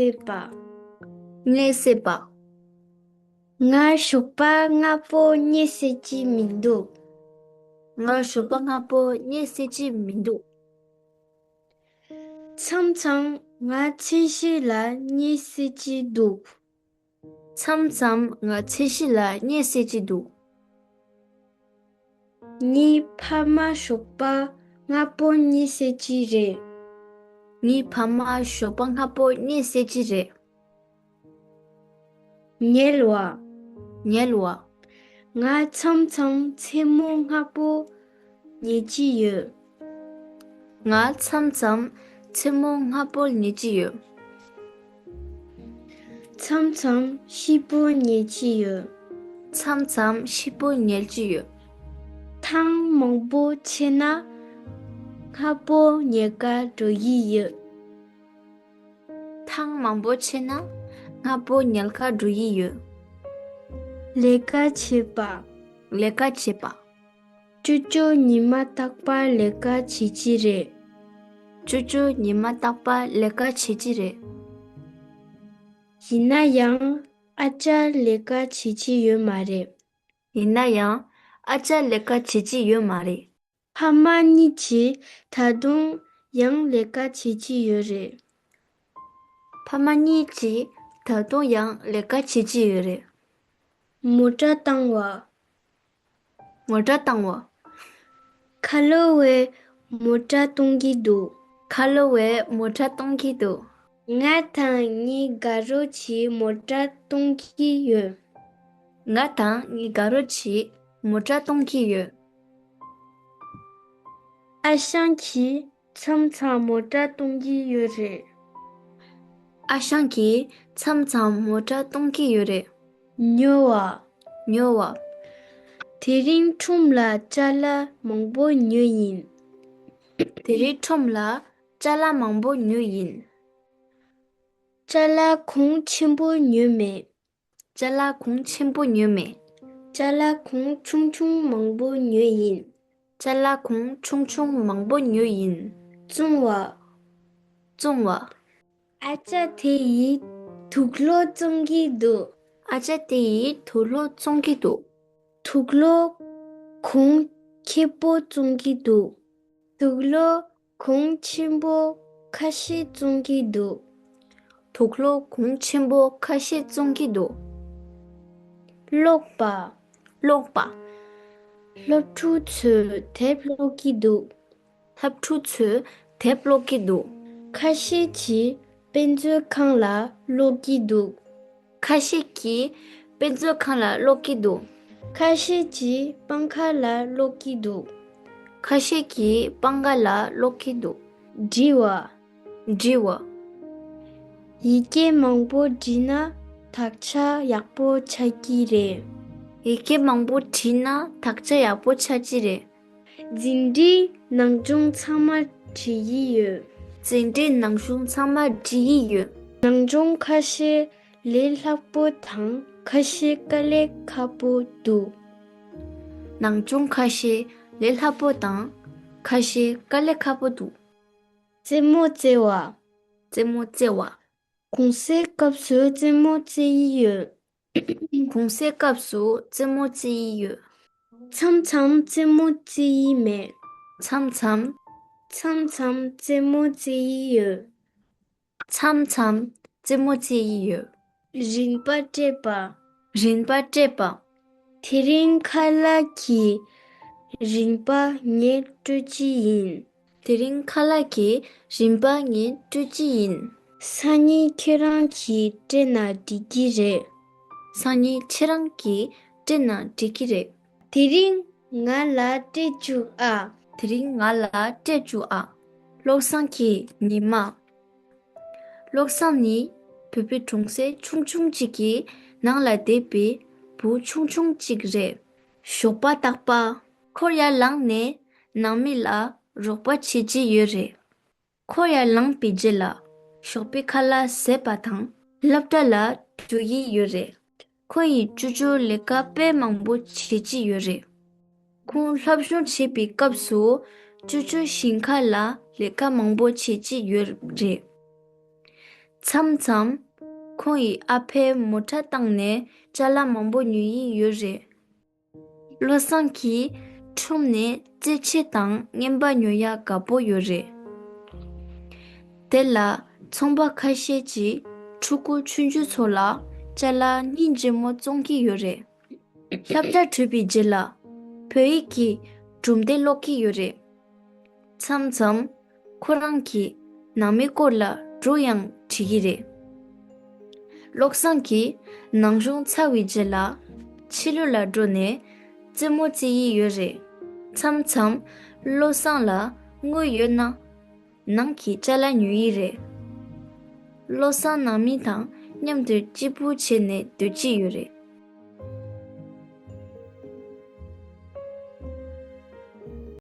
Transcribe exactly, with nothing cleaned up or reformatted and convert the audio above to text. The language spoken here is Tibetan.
སེལ་བ། གཉིད་སད་པ། ང་ཞོགས་པ་སྔ་པོ་གཉིད་སད་ཀྱི་མི་འདུག་ང་ཞོགས་པ་སྔ་པོ་གཉིད་སད་ཀྱི་མི་འདུག་མཚམས་མཚམས་ང་ཚོས་གཞི་ལ་གཉིད་སད་ཀྱི་འདུག་མཚམས་མཚམས་ང་ཚོས་གཞི་ལ་གཉིད་སད་ཀྱི་འདུག་ངའི་ཕ་མ་ཞོགས་པ་སྔ་པོ་གཉིད་སད་ཀྱི་རེད། ངའི་ཕ་མ་ཞོགས་པ་སྔ་པོ་གཉིད་སད་ཀྱི་རེད། ཉལ་བ། ཉལ་བ། ང་མཚམས་མཚམས་མཚན་མོ་སྔ་པོ་ཉལ་གྱི་ཡོད། ང་མཚམས་མཚམས་མཚན་མོ་སྔ་པོ་ཉལ་གྱི་ཡོད། མཚམས་མཚམས་ཕྱི་པོ་ཉལ་གྱི་ཡོད། མཚམས་མཚམས་ཕྱི་པོ་ཉལ་གྱི་ཡོད། ཐེངས་མང་པོ་བྱས་ན་སྔ་པོ་ཉལ་ཁ་འགྲོ་ཡི་ཡོད། ཐེངས་མང་པོ་བྱས་ན་སྔ་པོ་ཉལ་ཁ་འགྲོ་ཡི་ཡོད། ལས་ཀ་བྱེད་པ། ལས་ཀ་བྱེད་པ། ཅོ་ཅོ་ཉི་མ་རྟག་པར་ལས་ཀ་བྱེད་ཀྱི་རེད། ཅོ་ཅོ་ཉི་མ་རྟག་པར་ལས་ཀ་བྱེད་ཀྱི་རེད། ཡིན་ན་ཡང་ཨ་ཅག་ལས་ཀ་བྱེད་ཀྱི་ཡོད་མ་རེད། ཡིན་ན་ཡང་ཨ་ཅག་ལས་ཀ་བྱེད་ཀྱི་ཡོད་མ་རེད། ཕ་མ་གཉིས་ཀྱིས་ད་དུང་ཡང་ལས་ཀ་བྱེད་ཀྱི་ཡོད་རེད། ཕ་མ་གཉིས་ཀྱིས་ད་དུང་ཡང་ལས་ཀ་བྱེད་ཀྱི་ཡོད་རེད། མོ་ཊ་བཏང་བ། མོ་ཊ་བཏང་བ། ཁ་ལོ་བས་མོ་ཊ་གཏོང་གི་འདུག་ཁ་ལོ་བས་མོ་ཊ་གཏོང་གི་འདུག་ང་དང་ངའི་དགའ་རོགས་ཀྱིས་མོ་ཊ་གཏོང་གི་ཡོད། ང་དང་ངའི་དགའ་རོགས་ཀྱིས་མོ་ཊ་གཏོང་གི་ཡོད། ཨ་ཞང་གིས་མཚམས་མཚམས་མོ་ཊ་གཏོང་གི་ཡོད་རེད། ཨ་ཞང་གིས་མཚམས་མཚམས་མོ་ཊ་གཏོང་གི་ཡོད་རེད། ཉོ་བ། ཉོ་བ། དེ་རིང་ཁྲོམ་ལ་ཅ་ལག་མང་པོ་ཉོས་ཡིན། དེ་རིང་ཁྲོམ་ལ་ཅ་ལག་མང་པོ་ཉོས་ཡིན། ཅ་ལག་གོང་ཆེན་པོ་ཉོས་མེད། ཅ་ལག་གོང་ཆེན་པོ་ཉོས་མེད། ཅ་ལག་གོང་ཆུང་ཆུང་མང་པོ་ཉོས་ཡིན། ཅ་ལག་གོང་ཆུང་ཆུང་མང་པོ་ཉོས་ཡིན། བཙོང་བ། བཙོང་བ། ཨ་ཅག་དེ་ཡིས་དུག་ལོག་བཙོང་གི་འདུག་ཨ་ཅག་དེ་ཡིས་དུག་ལོག་བཙོང་གི་འདུག་དུག་ལོག་གོང་ཁེ་པོ་བཙོང་གི་འདུག་དུག་ལོག་གོང་ཆེན་པོ་ཁ་ཤས་བཙོང་གི་འདུག་དུག་ལོག་གོང་ཆེན་པོ་ཁ་ཤས་བཙོང་གི་འདུག་ཀློག་པ། ཀློག་པ། སློབ་ཕྲུག་ཚོས་དེབ་ཀློག་གི་འདུག་སློབ་ཕྲུག་ཚོས་དེབ་ཀློག་གི་འདུག་ཁ་ཤས་ཀྱིས་དཔེ་མཛོད་ཁང་ལ་ཀློག་གི་འདུག་ཁ་ཤས་ཀྱིས་དཔེ་མཛོད་ཁང་ལ་ཀློག་གི་འདུག་ཁ་ཤས་ཀྱིས་པང་ཁ་ལ་ཀློག་གི་འདུག་ཁ་ཤས་ཀྱིས་པང་ཁ་ལ་ཀློག་གི་འདུག་འབྲི་བ། འབྲི་བ། ཡི་གེ་མང་པོ་བྲིས་ན་དག་ཆ་ཡག་པོ་ཆགས་ཀྱི་རེད། ཡི་གེ་མང་པོ་བྲིས་ན་དག་ཆ་ཡག་པོ་ཆགས་ཀྱི་རེད། འཛིན་གྲྭའི་ནང་སྦྱོང་ཚང་མ་བྲིས་ཡི་ཡོད། འཛིན་གྲྭའི་ནང་སྦྱོང་ཚང་མ་བྲིས་ཡི་ཡོད། ནང་སྦྱོང་ཁ་ཤས་ལས་སླ་པོ་དང་ཁ་ཤས་དཀའ་ལས་ཁག་པོ་འདུག་ནང་སྦྱོང་ཁ་ཤས་ལས་སླ་པོ་དང་ཁ་ཤས་དཀའ་ལས་ཁག་པོ་འདུག་རྩེད་མོ་རྩེ་བ། རྩེད་མོ་རྩེ་བ། གུང་སེང་སྐབས་སུ་རྩེད་མོ་རྩེ་ཡི་ཡོད། གུང་སེང་སྐབས་སུ་རྩེད་མོ་རྩེ་ཡི་ཡོད། མཚམས་མཚམས་རྩེད་མོ་རྩེ་ཡི་མེད། མཚམས་མཚམས། མཚམས་མཚམས་རྩེད་མོ་རྩེ་ཡི་ཡོད། མཚམས་མཚམས་རྩེད་མོ་རྩེ་ཡི་ཡོད། རིན་པ་སྤྲད་པ། རིན་པ་སྤྲད་པ། དེ་རིང་ཁ་ལག་གི་རིན་པ་ངས་སྤྲོད་ཀྱི་ཡིན། དེ་རིང་ཁ་ལག་གི་རིན་པ་ངས་སྤྲོད་ཀྱི་ཡིན། སང་ཉིན་ཁྱེད་རང་གིས་སྤྲད་ན་འགྲིག་གི་རེད། སང་ཉིན་ཁྱེད་རང་གིས་སྤྲད་ན་འགྲིག་གི་རེད། དེ་རིང་ང་ལ་སྤྲད་བཅུག་ཨ། དེ་རིང་ང་ལ་སྤྲད་བཅུག་ཨ། བློ་བཟང་གི་ཉི་མ། བློ་བཟང་ནི་བོད་པའི་གྲོང་གསེབ་ཆུང་ཆུང་གཅིག་གི་ནང་ལ་བསྡད་པའི་བུ་ཆུང་ཆུང་གཅིག་རེད། ཞོགས་པ་རྟག་པར་ཁོ་ཡར་ལངས་ནས་ནང་མི་ལ་རོགས་པ་བྱེད་ཀྱི་ཡོད་རེད། ཁོ་ཡར་ལངས་པའི་རྗེས་ལ་ཞོགས་པའི་ཁ་ལག་བཟས་པ་དང་སློབ་གྲྭ་ལ་འགྲོ་ཡི་ཡོད་རེད། ཁོ་ཡིས་ཅོ་ཅོ་ལས་ཀ་དཔེ་མང་པོ་བྱེད་ཀྱི་ཡོད་རེད། ཁོང་སློབ་སྦྱོང་བྱེད་པའི་སྐབས་སུ་ཅོ་ཅོ་ཞིང་ཁ་ལ་ལས་ཀ་མང་པོ་བྱེད་ཀྱི་ཡོད་རེད། མཚམས་མཚམས་ཁོང་གི་ཨ་ཕས་མོ་ཊ་བཏང་ནས་ཅ་ལག་མང་པོ་ཉོ་ཡི་ཡོད་རེད། བློ་བཟང་གིས་ཁྲོམ་ནས་རྩེད་ཆས་དང་རྔན་པ་ཉོ་ཡག་དགའ་པོ་ཡོད་རེད། དེ་ལ་ཚོང་པ་ཁ་ཤས་ཀྱིས་ཕྲུ་གུ་ཆུང་ཆུང་ཚོ་ལ་ཅ་ལག་སྙིང་རྗེ་མོ་བཙོང་གི་ཡོད་རེད། ཁྱབ་བསྒྲགས་གྲུབ་པའི་རྗེས་ལ་བོད་ཡིག་གི་སྒྲུང་དེབ་ཀློག་གི་ཡོད་རེད། མཚམས་མཚམས་ཁོ་རང་གིས་ནང་མིའི་སྐོར་ལ་སྒྲུང་ཡང་བྲིས་ཀྱི་རེད། བློ་བཟང་གིས་ནང་སྦྱོང་ཚར་བའི་རྗེས་ལ་ཕྱི་ལོགས་ལ་འགྲོ་ནས་རྩེད་མོ་རྩེ་ཡི་ཡོད་རེད། མཚམས་མཚམས་བློ་བཟང་ལ་དངུལ་ཡོད་ན་ནང་གི་ཅ་ལག་ཉོ་ཡི་རེད། བློ་བཟང་ནང་མི་དང་མཉམ་དུ་སྐྱིད་པོ་བྱས་ནས་སྡོད་ཀྱི་ཡོད་རེད།